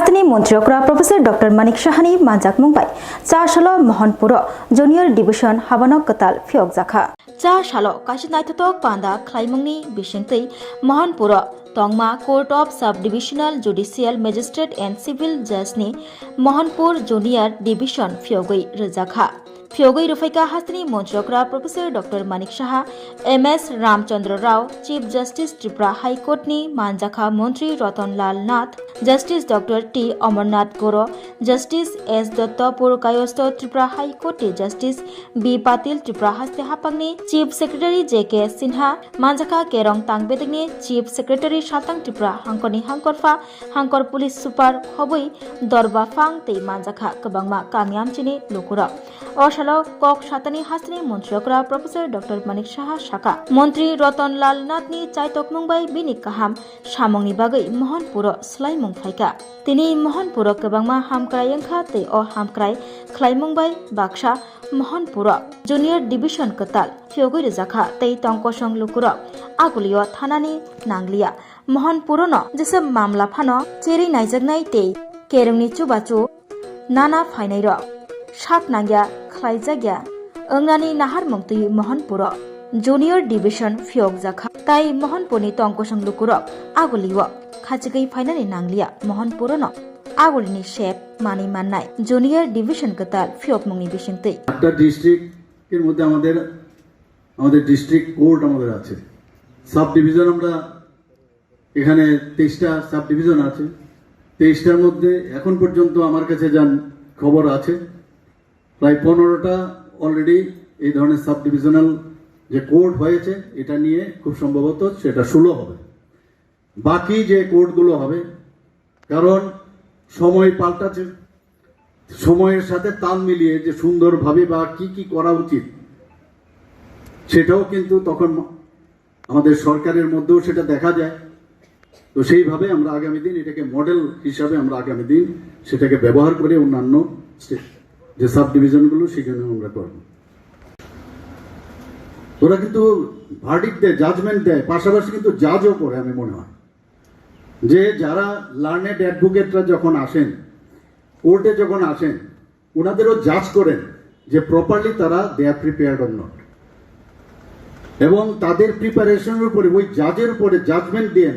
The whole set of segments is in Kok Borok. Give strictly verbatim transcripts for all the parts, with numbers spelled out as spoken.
Tini Montri Okra Professor Doctor Manik Sahani manjakmung bai cha salo Mohanpuro Junior Division habanok kwtal phiyokjakha. Cha salo kaisa naithothok panda khlaimungni bisingtwi Mohanpuro tongma Court of Sub-Divisional Judicial Magistrate and Civil Judge ni Mohanpur Junior Division phiyogwi rwjakha. Phiyogwi rwphaikha hasteni Montri Okra Professor Doctor Manik Saha, M S Ramchandra Rao, Chief Justice Tripura High Court ni manjakha Montri Ratan Lal Nath, Justice Doctor T Amarnath Goro, Justice S Dotto, Purkayostho Tripura High Court ni Justice B Patil, Tripura haste haphangni Chief Secretary J K Sinha, manjakha Kerong Tangbedekni Chief Secretary Satang Tripura hangkorni hangkorpha, hangkor Police Super khobwi dorba phang tei manjakha kwbangma kami amchini lukurok. O salo kok satani hasteni Montri Okra Professor Doctor Manik Saha saka, Montri Ratan Lal Nathni chaitokmung bai bini kaham samungni bagwi Mohanpuro swlaimung phaikha. Tini Mohanpuro kwbangma hamkrai wngkha tei o hamkrai khlaimung bai baksa Mohanpuro Junior Division kwtal phiyogwi rwjakha tei tongkosong lukurok agulio thanani nangliya. Mohanpurono jesa mamla phano cherwi naijaknai tei kerongni chubachu nana phainairok sak nangya khlaijakya wngnani naharmung twi Mohanpuro Junior Division phiyokjakha. Tai Mohanpurni tongkosong lukurok agulio khachigwi phainani nangliya. Mohanpurono agulini sep manwi mannai Junior Division kwtal phiyokmungni bisingtwi. আটটা ডিস্ট্রিক্টের মধ্যে আমাদের আমাদের district court আমাদের আছে, sub division আমরা এখানে তেইশটা সাব ডিভিশন আছে। তেইশটার মধ্যে এখন পর্যন্ত আমার কাছে যান খবর আছে, প্রায় পনেরোটা অলরেডি এই ধরনের সাব ডিভিশনাল যে কোর্ট হয়েছে, এটা নিয়ে খুব সম্ভবত সেটা ষোলো হবে। বাকি যে কোর্টগুলো হবে, কারণ সময় পাল্টাচ্ছে, সময়ের সাথে তাল মিলিয়ে যে সুন্দরভাবে বা কি কি করা উচিত, সেটাও কিন্তু তখন আমাদের সরকারের মধ্যেও সেটা দেখা যায়। তো সেইভাবে আমরা আগামী দিন এটাকে মডেল হিসাবে আমরা আগামী দিন সেটাকে ব্যবহার করে অন্যান্য স্টে-, যে সাব ডিভিশনগুলো সেখানে আমরা করব। ওরা কিন্তু ভার্ডিক্ট দেয়, জাজমেন্ট দেয়, পাশাপাশি কিন্তু জাজও করে, আমি মনে হয় যে যারা লার্নেড অ্যাডভোকেটরা যখন আসেন, কোর্টে যখন আসেন, ওনাদেরও জাজ করেন যে প্রপারলি তারা দে আর প্রিপেয়ার্ড অর নট, এবং তাদের প্রিপারেশনের উপরে, ওই জাজের উপরে জাজমেন্ট দেন,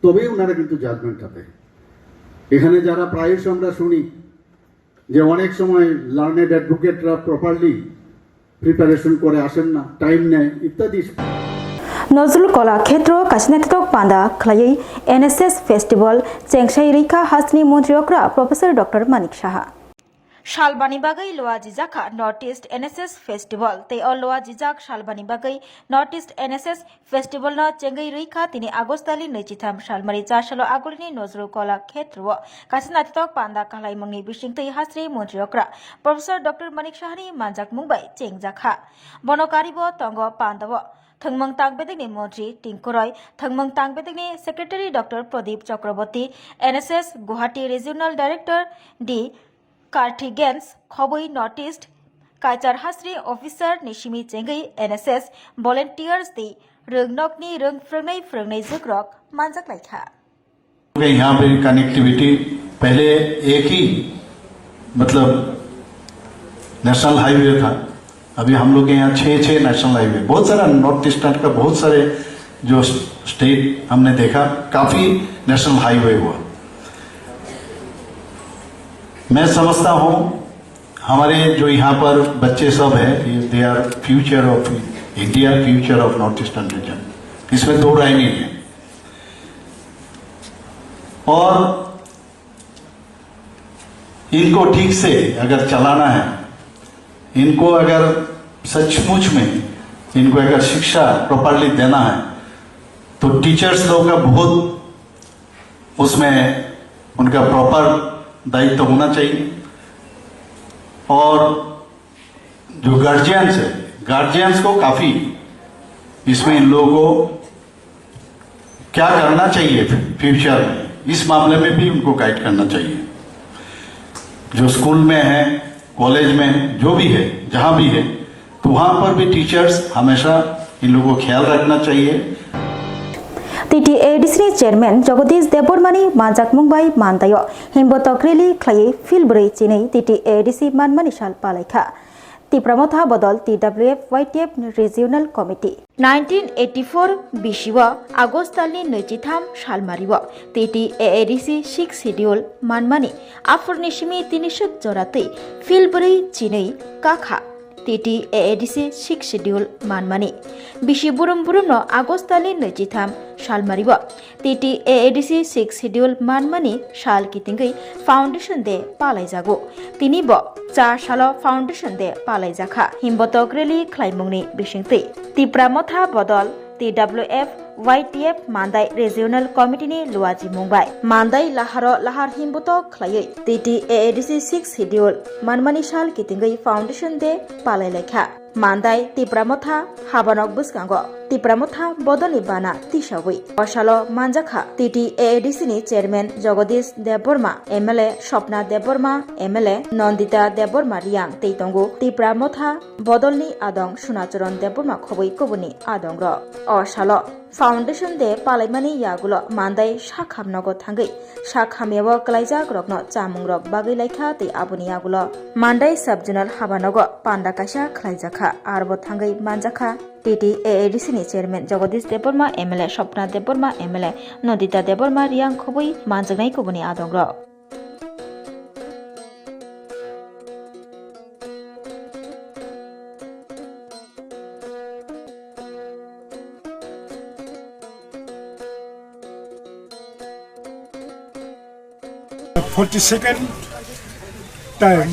তবেই ওনারা কিন্তু জাজমেন্টটা দেয়। এখানে যারা প্রায়শ আমরা শুনি যে অনেক সময় লার্নেড অ্যাডভোকেটরা প্রপারলি প্রিপারেশন করে আসেন না, টাইম নেয় ইত্যাদি। Nojrul Kola Khetro kaisa naithothok panda khlaiwi N S S festival chengsai rwkha hasteni Montri Okra Professor Doctor Manik Saha. Salbani bagwi loa jijakha North East N S S Festival. Tei o loa jijak salbani bagwi North East N S S Festival no chengwi rwkha tini August talni naichitham salmari cha salo agulini Nojrul Kola Khetro o kaisa naithothok panda khlaimungni bisingtwi hasteni Montri Okra Professor Doctor Manik Sahani manjakmung bai chengjakha. Bono karibo tongo pandao Thwngmung Tangbedekni Montri Tinku Roy, Thwngmung Tangbedekni Secretary Doctor Pradip Chakraborty, N S S Guwahati Regional Director D Karthi Gens, khobwi North East Kaichar Hastri Officer ni simi chengwi N S S volunteers tei rwngnokni rwng phrwngnai phrwngnai jukrok manjak laikha. यहाँ पे कनेक्टिविटी पहले एक ही, मतलब, national highway था, अभी हम लोग के यहाँ छः छः नेशनल हाईवे, बहुत सारा नॉर्थ ईस्टर्न का बहुत सारे जो स्टेट हमने देखा, काफ़ी नेशनल हाईवे हुआ। मैं समझता हूँ हमारे जो यहाँ पर बच्चे सब हैं, ये they are future of India, future of North Eastern region, इसमें दो राय नहीं है। और इनको ठीक से अगर चलाना है, इनको अगर सचमुच में इनको अगर शिक्षा प्रॉपरली देना है, तो टीचर्स लोग का बहुत उसमें उनका प्रॉपर दायित्व होना चाहिए। और जो गार्जियंस है, गार्जियंस को काफ़ी इसमें इन लोगों को क्या करना चाहिए फ्यूचर में, इस मामले में भी उनको गाइड करना चाहिए। जो स्कूल में है, कॉलेज में, जो भी है, जहाँ भी है, तो वहाँ पर भी टीचर्स हमेशा इन लोगों को ख्याल रखना चाहिए। T T A A D C ni chairman Jagadish Debbarma ni manjakmung bai Mandai o himbotok rally khlaiwi field bwrwi chinwi T T A A D C manmani sal palaikha. Tipra Motha bodol T W F Y T F ni regional committee. Nineteen eighty-four bisi o August talni nwichitham salmari o T T A A D C sixth schedule manmani aphurni simi tiniswk jora twi field bwrwi chinwi kakha. T T A A D C sixth schedule manmani bisi burum burumno August talni nwichitham salmari o T T A A D C sixth schedule manmani sal kitingwi foundation day palaijago. Tini bo char salo foundation day palaijakha. Himbotok rally khlaimungni bisingtwi Tipra Motha bodol T W F Y T F Mandai Regional Committee ni luaji mungbai Mandai laharo lahar himbotok khlaiwi T T A A D C sixth schedule manmani sal kitingwi foundation day palailaikha. Mandai Tipra Motha habanok bwskango Tipra Motha bodolni bana tisawi. O salo manjakha T T A A D C ni chairman Jagadish Debbarma, M L A Swapna Debbarma, M L A Nandita Debbarma Reang tei tongo Tipra Motha bodolni adong Sunacharan Debbarma khobwi kubuni adongrok. O salo Foundation Day palaimani yagulo Mandai Sakham nogo thangwi sak hamyao kwlaijak rokno chamung rok bagwi laikha tei aboni yagulo Mandai Sub Zonal habanogo panda kaisa khlaijakha, arbo thangwi manjakha T T A A D C ni chairman Jagadish Debbarma, M L A Swapna Debbarma, M L A Nandita Debbarma Reang khobwi manjaknai kubuni adongrok. Forty-second time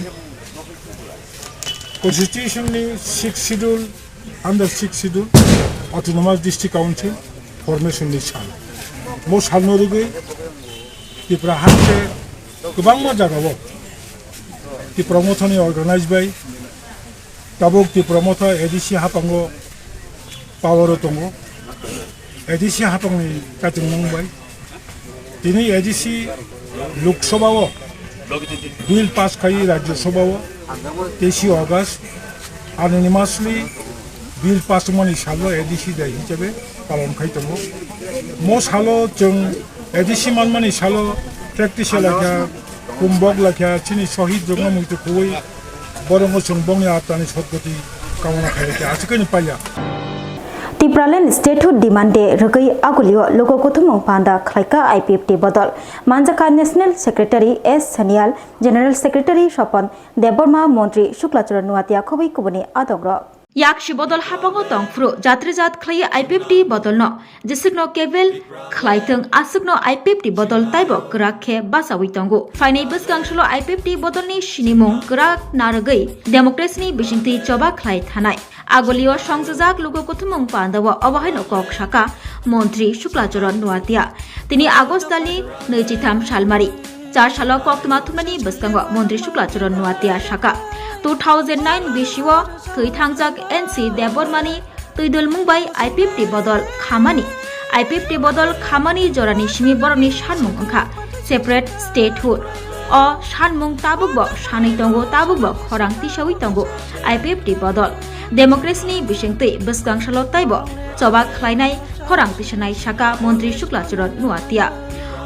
Constitution ni sixth schedule, under sixth schedule, Autonomous District Council formation ni sal. Mo salno rwgwi Tipra hakhe kwbangma jagao Tipra Mothani organize bai tabuk Tipra Motha A D C haphango power o tongo. A D C haphangni kaichingmung bai tini A D C Lok Sabha o bill pass khai Rajya Sabha o teisi August unanimously bill pass wngmani salo A D C day hisabe palon khai tongo. Mo salo chwng A D C manmani salo practice laikha, kumbok laikha, chini sohid jongno muitu kuwi borongo chwng bongni atani sotgoti kamona khailakha, asikani paiya. Tipraland Statehood Demand Day rwgwi agulio luku kuthumung panda khlaika I P F T bodol. Manjaka National Secretary S Sanyal, General Secretary Sopon Debbarma, Montri Shukla Charan Noatia khobwi kubuni adongrok. Yaksi bodol haphango tongphuru jatri jat khlaiwi I P F T bodolno jeswkno kebel khlaithwng, aswkno I P F T bodol taibo kwrak khe bachaui tongo. Phainai bwskang salo I P F T bodolni sinimung kwrak narwgwi democracy ni bisingtwi choba khlai thanai. Agulio songjajak luku kuthumung pandao obo haino kok saka Montri Shukla Charan Noatia. Tini August talni nwichitham salmari. Char salo koktwma thumnani bwskango Montri Shukla Charan Noatia saka, two thousand nine bisio thwi thangjak N C Debbarmani twidulmung bai I P F T bodol khamani, I P F T bodol khamani jorani simi borokni sanmung wngkha separate statehood. O sanmung tabukbo sanwi tongo, tabukbo khorang tisawi tongo I P F T bodol. Democracy ni bisingtwi bwskang salo taibo choba khlainai khorang tisanai saka Montri Shukla Charan Noatia.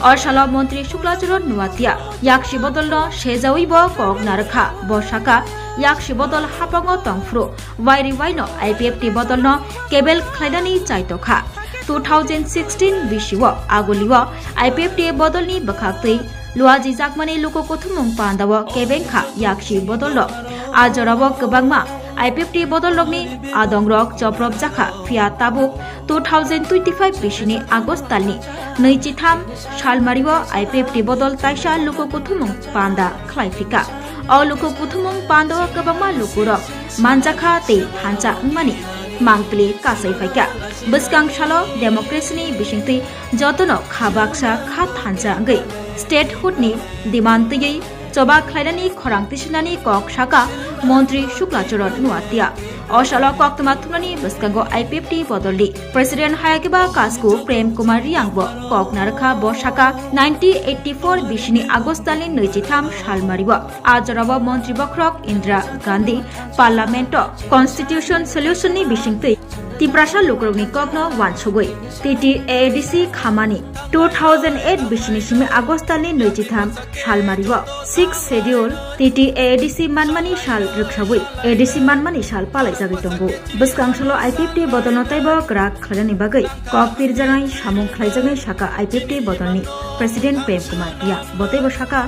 O salo Montri Shukla Charan Noatia yaksi bodolno sejawi bo kok narwkha. Bo saka yaksi bodol haphango tongphuru wairi waino I P F T bodolno kebel khlainani chaitokha. Two thousand sixteen bisio agulio I P F T bodolni bwkhaktwi luajijakmani luku kuthumung pandao kebengkha yaksi bodolrok. A jorao kwbangma I P F T bodolrokni adongrok chopropjakha, phiya tabuk two thousand twenty-five bisini August talni nwichitham salmario I P F T bodol taisa luku kuthumung panda khlaiphika. O luku kuthumung pandao kwbangma lukurok manjakha tei thansa wngmani mangpili kasai phaikha. Bwskang salo democracy ni bisingtwi jotono kha baksa kha thansa wngwi statehood ni demand twiwi choba khlainani khorang tisinani kok saka Montri Shukla Charan Noatia. O salo koktwma thumnani bwskango I P F T bodolni President Hayageba Kasku Prem Kumar Reang bo kok narwkha. Bo saka nineteen eighty-four bisini August talni nwichitham salmario a jorao Montri Bokhorok Indira Gandhi Parliament o Constitution Solution ni bisingtwi Tiprasa lukurokni kokno wansugwi T T A A D C khamani two thousand eight bisini simi August talni nwichitham salmario Sixth Schedule T T A A D C manmani sal rwksawi A D C manmani sal palaijagwi tongo. Bwskang salo I P F T bodolno teibo kwrak khlainani bagwi kok pirjaknai samung khlaijaknai sakha I P F T bodolni President Prem Kumar Riya. Bo teibo sakha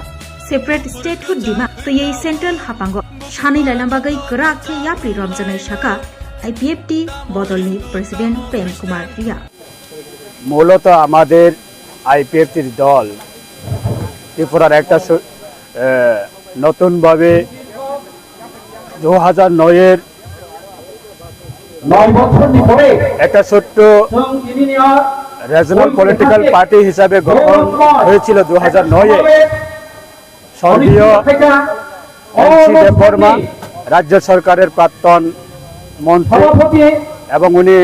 separate statehood demand twiwi central haphango sanwi laina bagwi kwrak khe yapri romjaknai sakha I P F T bodolni President Prem Kumar Riya. মূলত আমাদের আইপিএফটির দল ত্রিপুরার একটা সু- এ, নতুনভাবে দু হাজার নয়ের নয় বছরनि পरे একটা ছোট্ট जों दिनैनि regional political party হিসাবে গঠন হয়েছিল দু হাজার নয়ে। স্বর্গীয় এন সি দেববর্মা রাজ্য সরকারের প্রাক্তন মন্ত্রী এবং উনি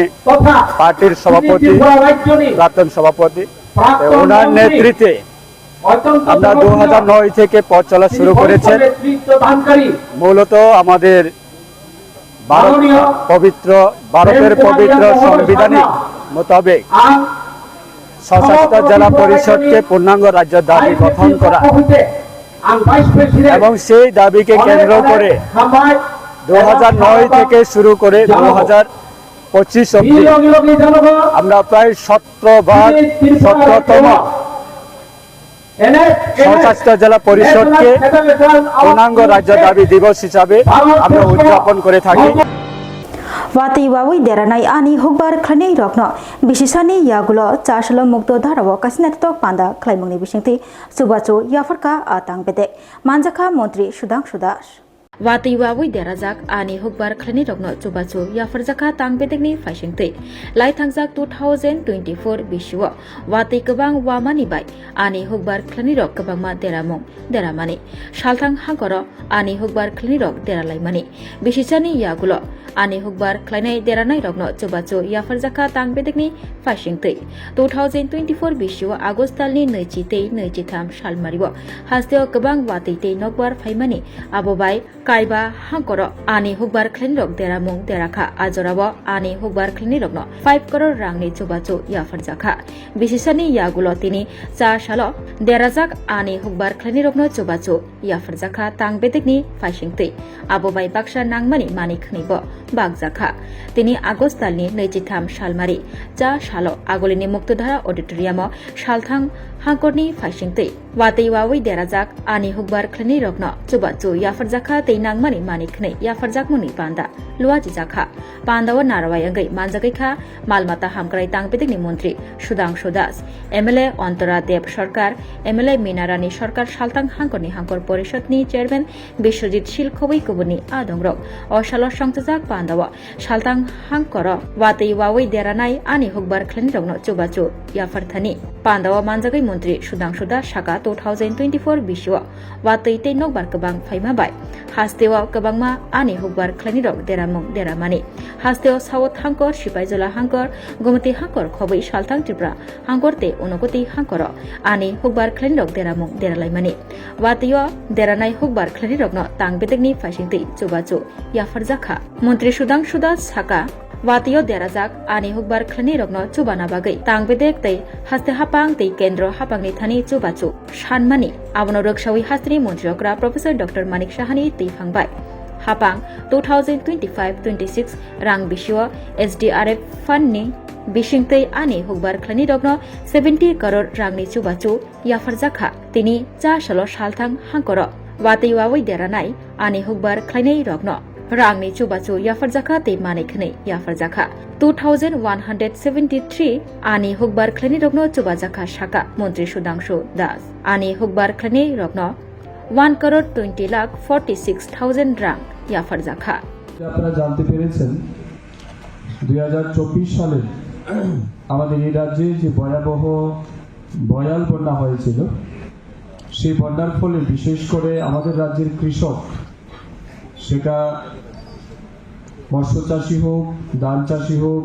পার্টির সভাপতি, প্রাক্তন সভাপতি। তো ওনার নেতৃত্বে আমরা দু হাজার নয় থেকে পথ চলা শুরু করেছেন। মূলত আমাদের ভারত পবিত্র, ভারতের পবিত্র সংবিধান মোতাবেক স্বশাসিত জেলা পরিষদকে পূর্ণাঙ্গ রাজ্য দাবি গঠন করা এবং সেই দাবিকে কেন্দ্র করে দু হাজার নয় থেকে শুরু করে দু হাজার পঁচিশ অব্দি আমরা প্রায় সতেরো বার সতেরোতম স্বশাসিত জেলা পরিষদকে পূর্ণাঙ্গ রাজ্য দাবি দিবস হিসাবে আমরা উদযাপন করে থাকি। Watwi wawi deranai ani hukbar khlainai rokno bisisani yagulo chasalo mukto dharao kaisa naithotok panda khlaimungni bisingtwi chubachu yapharkha a tang bedek, manjakha Montri Sudhangshu Das. Watwi wawi derajak ani hukbar khlainairokno chubachu yapharjakha tang bedekni phaisingtwi. Laithangjak two thousand twenty-four bisio watwi kwbang wamani bai ani hukbar khlainairok kwbangma deramung deramani. Salthang hangkoro ani hukbar khlainairok deralaimani. Bisisani yagulo ani hukbar khlainai deranairokno chubachu yapharjakha tang bedekni phaisingtwi. Two thousand twenty-four bisio August talni nwichi tei nwichitham salmario hasteo kwbang watwi tei nokbar phaimani, abo bai Kaiba hangkoro ani hukbar khlainirok deramung derakha, a jorao ani hukbar khlainirokno five crore rangni chubachu yapharjakha. Bisisani yagulo tini cha salo derajak ani hukbar khlainirokno chubachu yapharjakha tang bedekni phaisingtwi. Abo bai baksa nangmani manwi khwnwibo bakjakha. Tini August talni nwichitham salmari cha salo Agulini Muktodhara Auditoriumo salthang hangkorni phaisingtwi. Watwi wawi derajak ani hukbar khlainairokno chubachu yapharjakha tei nangmani manwi khwnwi yapharjakmungni panda luachijakha. Pandao narwai wngwi manjagwi kha mal mata hamkrai tang bedekni montri Sudhangshu Das, M L A Antora Deb Sarkar, M L A Mina Rani Sarkar, salthang hangkorni hangkor porishodni chairman Biswajit Sil khobwi kubuni adongrok. O salo songchajak pandao salthang hangkoro watwi wawi deranai ani hukbar khlainirokno chubachu yapharthani. Pandao manjagwi montri Sudhangshu Das saka two thousand twenty-four bisio watwi tei nokbar kwbang phaima bai hasteo kwbangma ani hukbar khlainirok deramung deramani. Hasteo South hangkor, Sipaijola hangkor, Gumti hangkor khobwi salthang Tripura hangkor tei Unokoti hangkoro ani hukbar khlainirok deramung deralaimani. Watwio deranai hukbar khlainirokno tang bedekni phaisingtwi chubachu yapharjakha. Montri Sudhangshu Das saka, watwio derajak ani hukbar khlainairokno chubana bagwi tang bedek tei haste haphang tei kendro haphangni thani chubachu sanmani. Abono rwksawi hasteni montri okra Professor Doctor Manik Sahani twiphang bai haphang two thousand twenty-five twenty-six rang bisio S D R F fund ni bisingtwi ani hukbar khlainairokno seventy crore rangni chubachu yapharjakha. Tini cha salo salthang hangkoro watwi wawi deranai ani hukbar khlainairokno rangni chubachu yapharjakha tei manwi khwnwi yapharjakha. Two thousand one hundred seventy-three ani hukbar khlainairokno chubajakha saka montri Sudhangshu Das. Ani hukbar khlainairokno one crore twenty lakh forty-six thousand rang yapharjakha. আপনারা জানতে পেরেছেন, দুই হাজার চব্বিশ সালে আমাদের এই রাজ্যে যে ভয়াবহ ভয়াল বন্যা হয়েছিল, সেই বন্যার ফলে বিশেষ করে আমাদের রাজ্যের কৃষক, সেটা মৎস্য চাষি হোক, ধান চাষি হোক,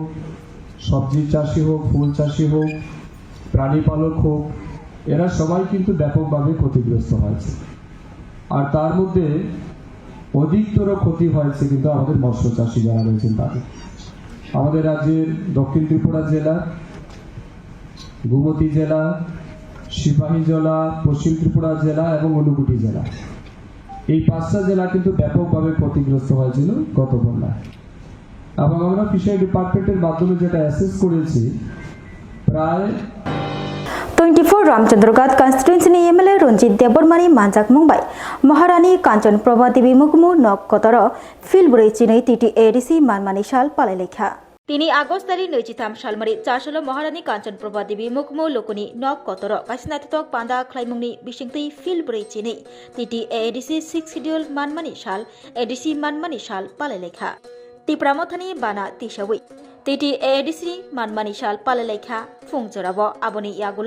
সবজি চাষি হোক, ফুল চাষি হোক, প্রাণী পালক হোক, এরা সবাই কিন্তু ব্যাপকভাবে ক্ষতিগ্রস্ত হয়েছে। আর তার মধ্যে অধিকতর ক্ষতি হয়েছে কিন্তু আমাদের মৎস্য চাষি যারা রয়েছেন তাদের। আমাদের রাজ্যের দক্ষিণ ত্রিপুরা জেলা, গোমতী জেলা, সিপাহীজলা, পশ্চিম ত্রিপুরা জেলা এবং ঊনকোটি জেলা, এই পাঁচটা জেলা কিন্তু ব্যাপকভাবে ক্ষতিগ্রস্ত হয়েছিল গত বন্যায়। এবং আমরা ফিশারি ডিপার্টমেন্টের মাধ্যমে যেটা অ্যাসেস করেছি, প্রায় Twenty four Ramchandraghat constituency ni M L A Ranjit Debbarma ni manjakmung bai Maharani Kanchan Prabha Devi Mukumu nok kotoro phil bwrwi chinwi T T A D C manmani sal palai laikha. Tini August tari nwi chitham salmari chasalo Maharani Kanchan Prabha Devi Mukumu lukuni nok kotoro kaisa naithothok panda khlaimungni bisingtwi phil bwrwi chinwi T T A D C sixth schedule manmani sal, A D C manmani sal palai laikha. Tipra Mothani bana tisawi T T A D C manmani sal palai laikha phung jorao. Aboni yagulo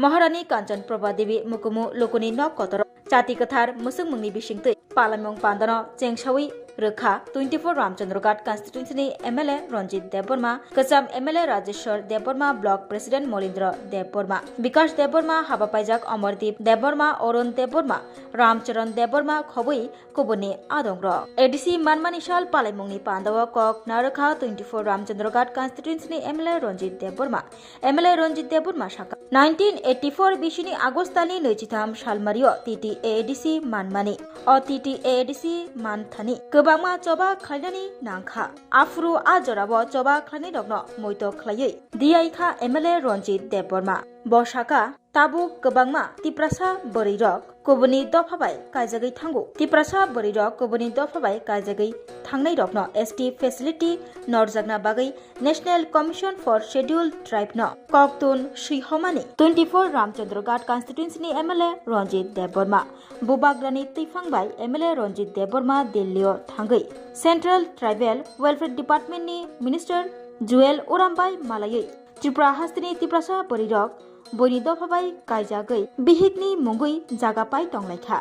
Maharani Kanchan Prabha Devi Mukumu lukuni nok kotoro chati kwthar mwswkmungni bisingtwi palaimung pandano chengsawi rwkha twenty four Ramchandraghat constituency ni M L A Ranjit Debbarma, kwcham M L A Rajeshwar Debbarma, Block President Molindra Debbarma, Bikash Debbarma, habapaijak Amardeep Debbarma, Arun Debbarma, Ramcharan Debbarma khobwi kubuni adongrok. A D C manmani sal palaimungni pandao kok narwkha twenty four Ramchandraghat constituency ni M L A Ranjit Debbarma. M L A Ranjit Debbarma saka, nineteen eighty four bisini August talni nwi chitham salmario T T A D C manmani. O T T A D C manthani kwbangma choba khlainani nangkha. Aphuru a jorao choba khlainairokno muito khlaiwi diyaikha M L A Ranjit Debbarma. Bo saka, tabuk kwbangma Tiprasa bwrwirok kubuni dopha bai kaijagwi thango. Tiprasa bwrwirok kubuni dopha bai kaijagwi thangnairokno S T facility norjakna bagwi National Commission for Scheduled Tribe no koktun swihomani twenty four Ramchandraghat constituency ni M L A Ranjit Debbarma. Bubagrani twiphang bai M L A Ranjit Debbarma Delhi o thangwi Central Tribal Welfare Department ni Minister Juel Oram bai malaiwi Tripura hasteni Tiprasa bwrwirok boini dopha bai kaijagwi bihikni mungwi jaga pai tonglaikha.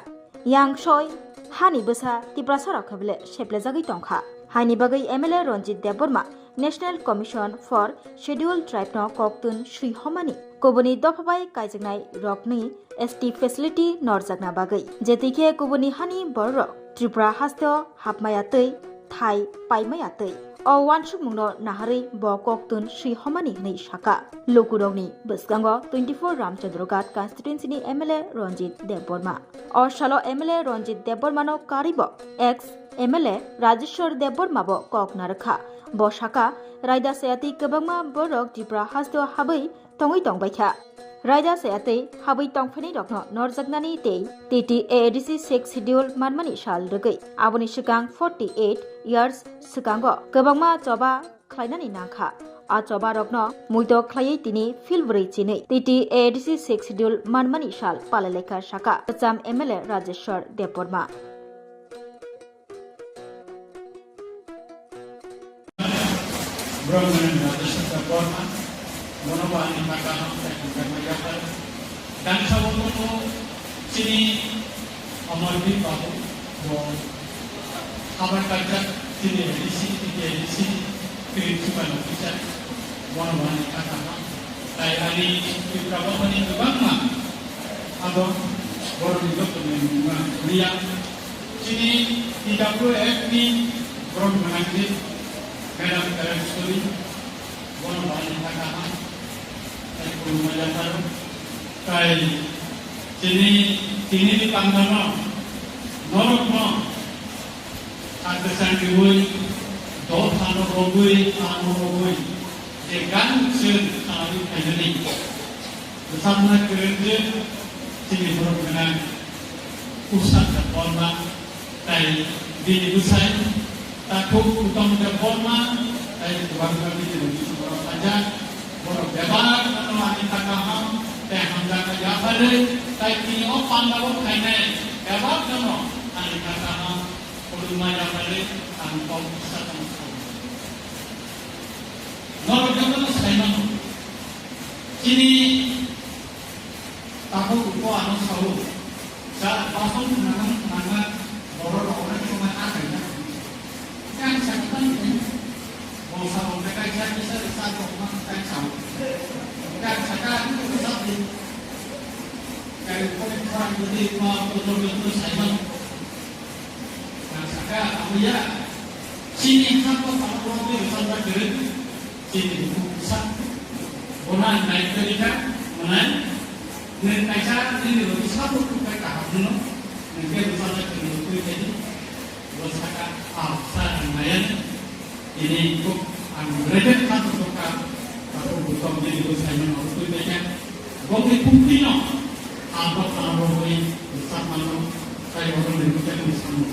Yangsoi hani bwsa Tiprasarok khe bele seplejagwi tongkha. Haini bagwi M L A Ranjit Debbarma National Commission for Scheduled Tribe no koktun swihomani kubuni dopha bai kaijaknai rokni S T facility norjakna bagwi. Jetikhe kubuni hani bororok Tripura hasteo hapmaya twi thai paimaya twi. O uansukmungno naharwi bo koktun swihomani hwnwi saka. Lukurokni bwskango twenty four Ramchandraghat constituency ni M L A Ranjit Debbarma. O salo M L A Ranjit Debbarmano karwibo ex M L A Rajeshwar Debbarma bo kok narwkha. Bo saka, raida sayatwi kwbangma borok Tripura hasteo habwi tongwi tongbaikha. Raida sayatwi habwi tongphainairokno norjaknani tei T T A D C sixth schedule manmani sal rwgwi aboni swkang forty eight years swkango kwbangma choba khlainani nangkha. A chobarokno muito khlaiwi tini phil bwrwi chinwi T T A D C sixth schedule manmani sal palailaikha saka kwcham M L A Rajeshwar Debbarma. Borok mwnwi Rajeshwar Debbarma, bono bo ani kaka hamkrai hamjakma yapar. Jani sabo tongo chini Amardeep Babu, bo habar kaijak chini A D C, T T A D C, Tripura officer, bono bo ani kaka ham. Tai ani Tripura bapani kwbangma abo borokni joto ni mungma liya. Chini T W F ni borok gwnangwi Madam Karen Suri, bono bo ani kaka ham, tei khulumma yapharo. Tai chini, chini ni pandano norokno kha kwchang riwi, dophano rogwi, ano rogwi, je gan chwng khanani phainani. Bwsakna kwrwngwi chini borok gwnang Usha Debbarma tei bini bwsai takhuk Uttam Debbarma tei kwbangma bini rwngwi borok khaijak. Borok bebak no ani kha kaham tei hamjakma yapharwi tei tini o pandao phainai bebak no ani kha kaham khulumma yapharwi ang kok bwsa tong. Norok jotono sai mano. Chini tabuk uko ano sao, ja bason nangma nangma borok rok onek somoi a kaina. Kang sakha tang khe, bo sabo khe kaisa kisa sa tongma kang sao. Kang sakha ani kisa di. Kari kori kori kori ma kotor kotor sai mano. Kang sakha abuya. Chini hapno tamo borok twi rwchapjak kwrwi, chini bukhuk bwsa. Bono ang nai kwrwi kha, mwnai nwng kaisa nini rwgwi sabo kuphai kaham hwno, nwng khe rwchapjak kwrwi twi khe di. Bo saka, ah, sa ang nai ani. Ini kok ang redet kha to ka, ka ko butok jadi ko sai no ko tu ka. Bo ke pukti no, ang ko ta ro ko ni sa ma no, sai ro ni ko ta ni sa no.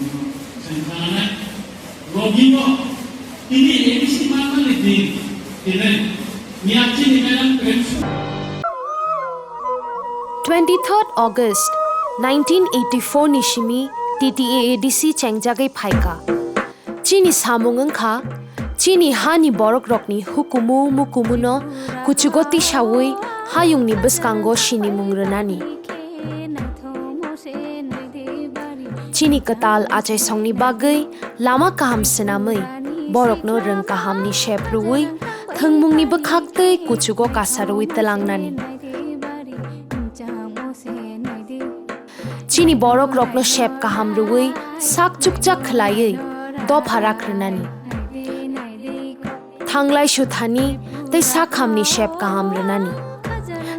Sen sa na, logi no, ini A D C ma ma ni din, ini, ni achi ni madam prem. Twenty-third August nineteen eighty-four ni simi T T A A D C chengjagwi phaikha. Chini samung wngkha, chini hani borokrokni hukumu mukumuno kuchugo tisawi hayungni bwskango sinimung rwnani. Chini kwtal achaisongni bagwi lama kaham swnamwi, borokno rwng kahamni sep rwui, thwngmungni bwkhaktwi kuchugo kasarwi twlangnani. Chini borokrokno sep kaham rwui sak chukchak khwlaiwi dopha rak rwnani. Thanglai suthani tei sakhamni sep kaham rwnani.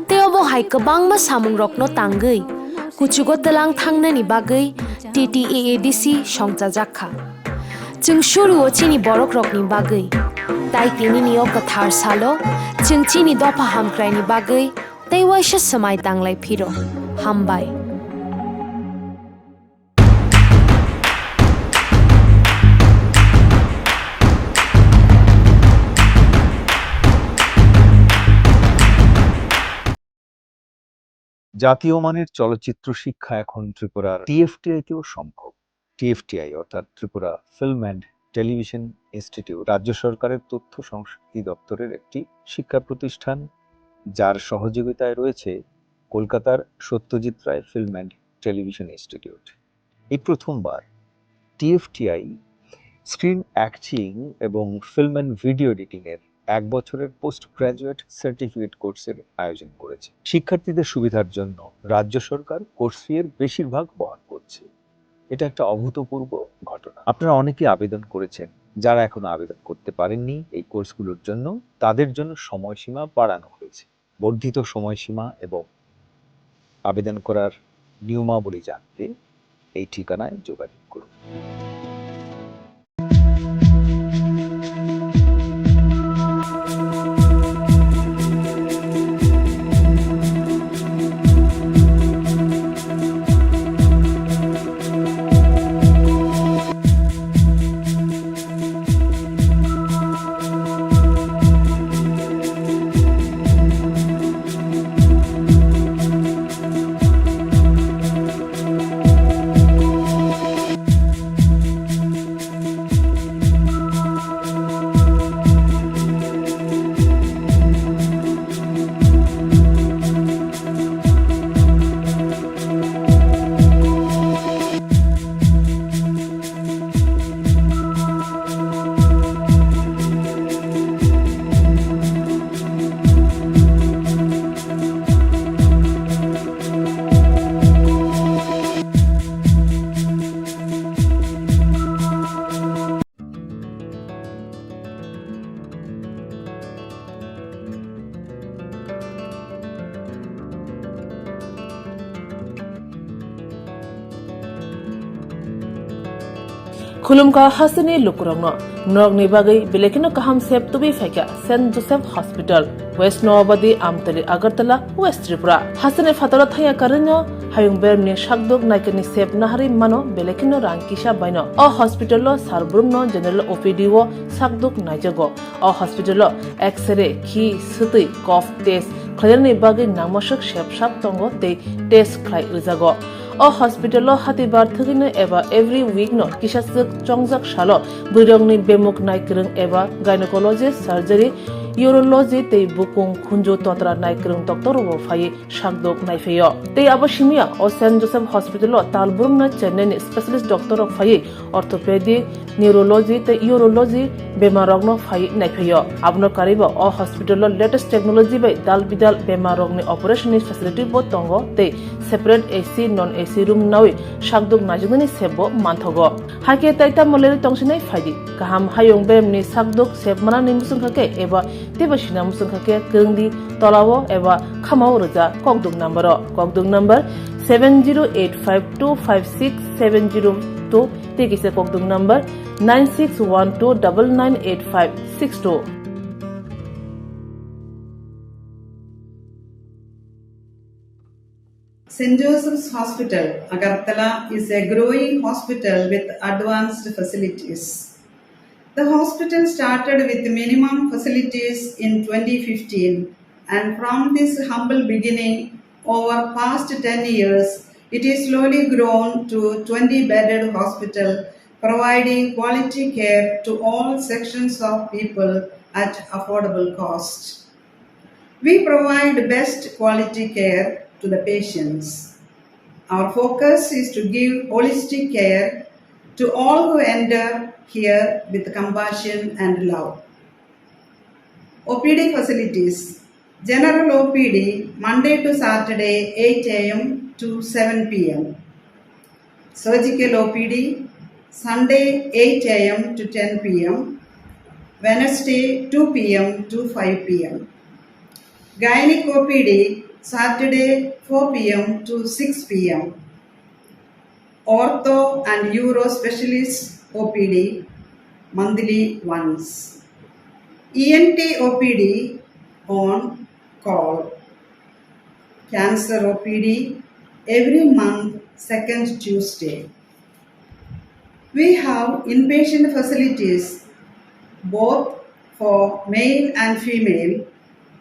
Tei obo hai kwbangma samungrokno tangwi kuchugo twlang thangnani bagwi T T A A D C songchajak kha. Chwng suru-o chini borokrokni bagwi, tai tinini o kwthar salo chwng chini dopha hamkraini bagwi tei waisa swmai tanglai phiro. Hambai. জাতীয় মানের চলচ্চিত্র শিক্ষা এখন ত্রিপুরার টিএফটিআই তেও সম্ভব। টিএফটিআই অর্থাৎ Tripura film and television institute রাজ্য সরকারের তথ্য সংস্কৃতি দপ্তরের একটি শিক্ষা প্রতিষ্ঠান, যার সহযোগিতায় রয়েছে কলকাতার সত্যজিৎ Ray film and television institute. এই প্রথমবার টিএফটিআই স্ক্রিন অ্যাক্টিং এবং ফিল্ম অ্যান্ড ভিডিও এডিটিং এর এক বছরের পোস্ট গ্র্যাজুয়েট সার্টিফিকেট কোর্সের আয়োজন করেছে। শিক্ষার্থীদের সুবিধার জন্য রাজ্য সরকার কোর্স ফি এর বেশিরভাগ বহন করছে। এটা একটা অভূতপূর্ব ঘটনা। আপনারা অনেকেই আবেদন করেছেন, যারা এখনো আবেদন করতে পারেননি এই কোর্সগুলোর জন্য, তাদের জন্য সময়সীমা বাড়ানো হয়েছে। বর্ধিত সময়সীমা এবং আবেদন করার নিয়মাবলী জানতে এই ঠিকানায় যোগাযোগ করুন। Khulumkha hasteni lukurokno, norokni bagwi belai kheno kaham sep tubui phaikha Saint Joseph Hospital, West Noabadi, Amtali, Agartala, West Tripura. Hasteni phataro thangya karwino hayung bermni sakduk naikani sep naharwi mano belai kheno rang kisa baino. O hospital-o sar brumno general O P D-o sakduk naijago. O hospital-o X-ray, khi, swtwi, cough test khlainani bagwi nangmaswk sep sap tongo tei test khlai rwjago. O hospital-o hatibar thwgwino eba every week-no kisa swk chongjak salo bwrwirokni bemuk naikwrwng eba gynecology, surgery, urology tei bukung khunju totra naikwrwng doctor-rokbo phaiwi sakdok naiphaio. Tei abo simiya o Saint Joseph Hospital-o tal brumno Chennai-ni specialist doctor-rok phaiwi orthopedic, neurology tei urology bemarrokno phai naiphaio. Abono karwibo o hospital-o latest technology bai dal bidal bemarrokni operation-ni facility bo tongo tei separate A C, non A C room nawi sakduk naijaknani sep bo manthogo. Hakhe tai tamo lerwi tongsinai phaidi. Kaham hayung beremni sakduk sep manani muchungkha khe eba teibo sina muchungkha khe kwrwngdi tolao eba khamao rwja kokduk number-o. Kokduk number seven zero eight five two five six seven zero two tei kisa kokduk number nine six one two double nine eight five six two. Saint Joseph's Hospital, Agartala is a growing hospital with advanced facilities. The hospital started with minimum facilities in twenty fifteen, and from this humble beginning, over past ten years, it is slowly grown to twenty bedded hospital, providing quality care to all sections of people at affordable cost. We provide best quality care to the patients. Our focus is to give holistic care to all who enter here with compassion and love. O P D facilities. General O P D, Monday to Saturday, eight A M to seven P M. Surgical O P D, Sunday, eight A M to ten P M, Wednesday, two P M to five P M. Gynec O P D, Saturday, four P M to six P M. Ortho and Uro Specialist O P D, monthly once. E N T O P D on call. Cancer O P D every month, second Tuesday. We have inpatient facilities both for male and female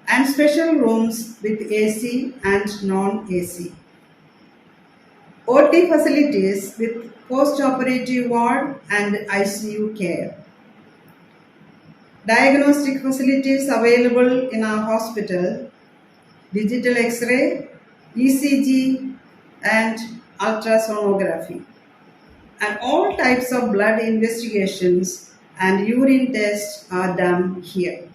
and special rooms with A C and non-A C. O T facilities with post-operative ward and I C U care. Diagnostic facilities available in our hospital: digital X-ray, E C G, and ultrasonography. And all types of blood investigations and urine tests are done here.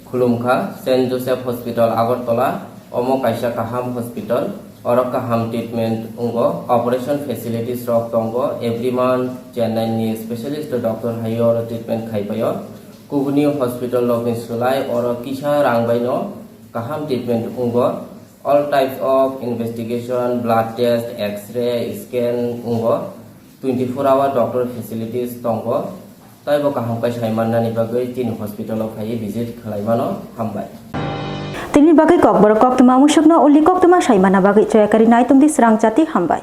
Khulumkha, Saint Joseph Hospital, Agartala, omo kaisa kaham hospital, oro kaham treatment wngo, operation facilities rok tongo, every month Chennai ni specialist doctor hai oro treatment khai paio. Kubuni hospital rokni swlai oro kisa rang baino kaham treatment wngo. All types of investigation, blood test, X-ray, scan wngo. Twenty-four hour doctor facilities tongo. Taibo kaham khe sai mannani bagwi chini hospital o phaiwi visit khlai mano. Hambai. Tini bagwi kokborok koktwma musukno uli koktwma sai manna bagwi choyakari naitung di srang chati, hambai.